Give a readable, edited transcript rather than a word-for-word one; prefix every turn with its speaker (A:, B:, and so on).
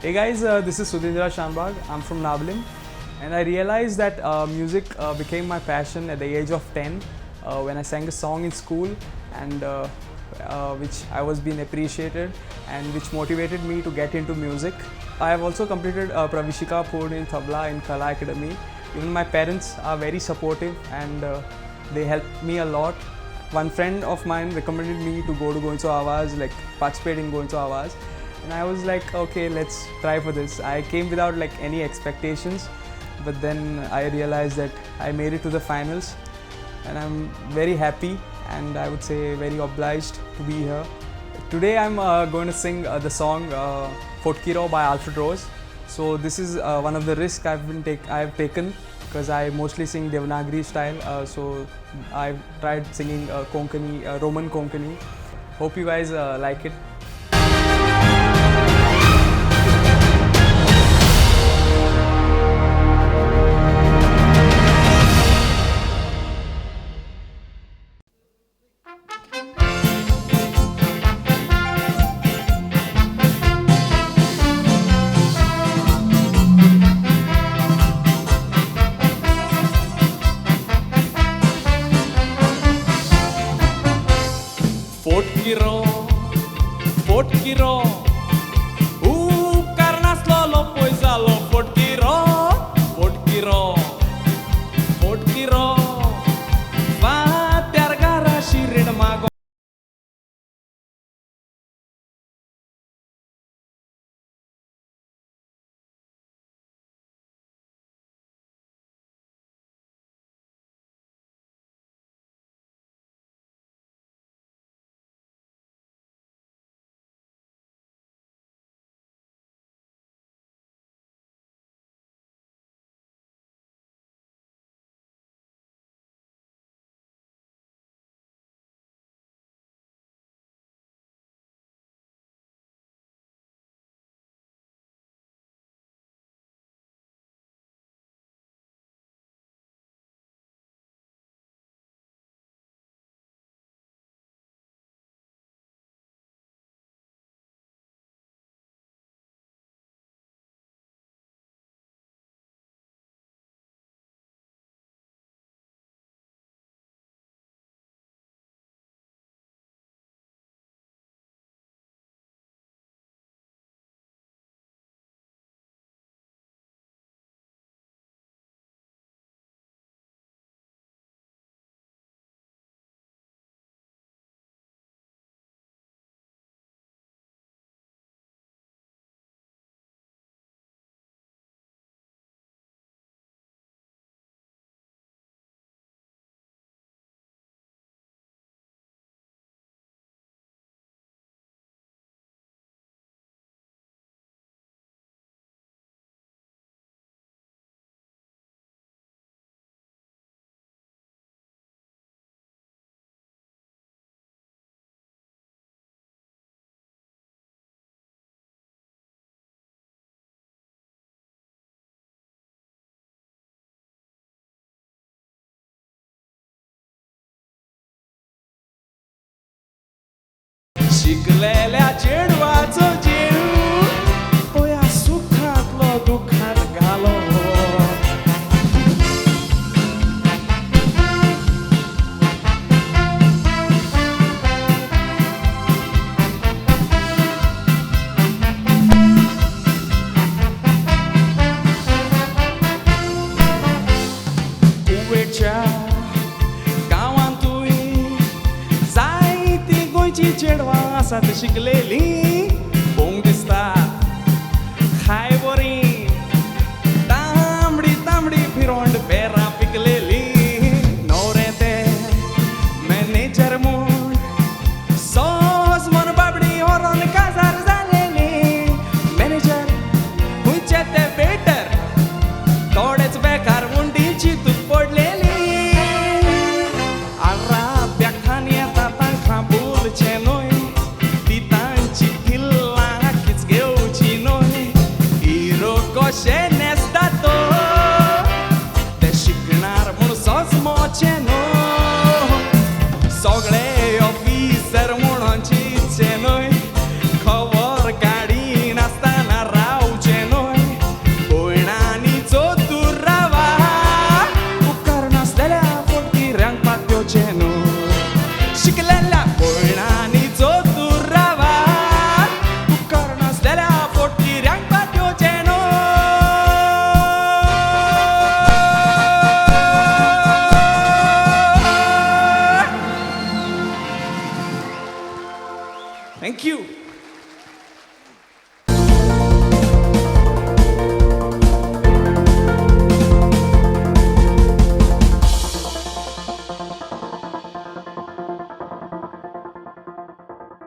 A: Hey guys, this is Sudhindra Shanbag. I'm from Navelim, and I realized that music became my passion at the age of 10 when I sang a song in school, and which I was being appreciated and which motivated me to get into music. I have also completed Praveshika Poorn in Tabla in Kala Academy. Even my parents are very supportive and they helped me a lot. One friend of mine recommended me to go to Goencho Awaaz, like participate in Goencho Awaaz. And I was like, okay, let's try for this. I came without like any expectations, but then I realized that I made it to the finals, and I'm very happy and I would say very obliged to be here. Today I'm going to sing the song Fortkkiro by Alfred Rose. So this is one of the risks I've taken, because I mostly sing Devanagari style. So I've tried singing Konkani, Roman Konkani. Hope you guys like it.
B: Fortkkiro, Fortkkiro, उपकारनासलो पय जालो. फोटकिरो, फोटकिरो, फोटकिरो, फात्यार घरा शिरीण मागो. शिकलेल्या चेडवाचो जीव पया सुखांतलो दुखांत घालो. कुवेच्या गांवांतूय जायतीं गोंयचीं चेडवां आसात शिकलेलीं.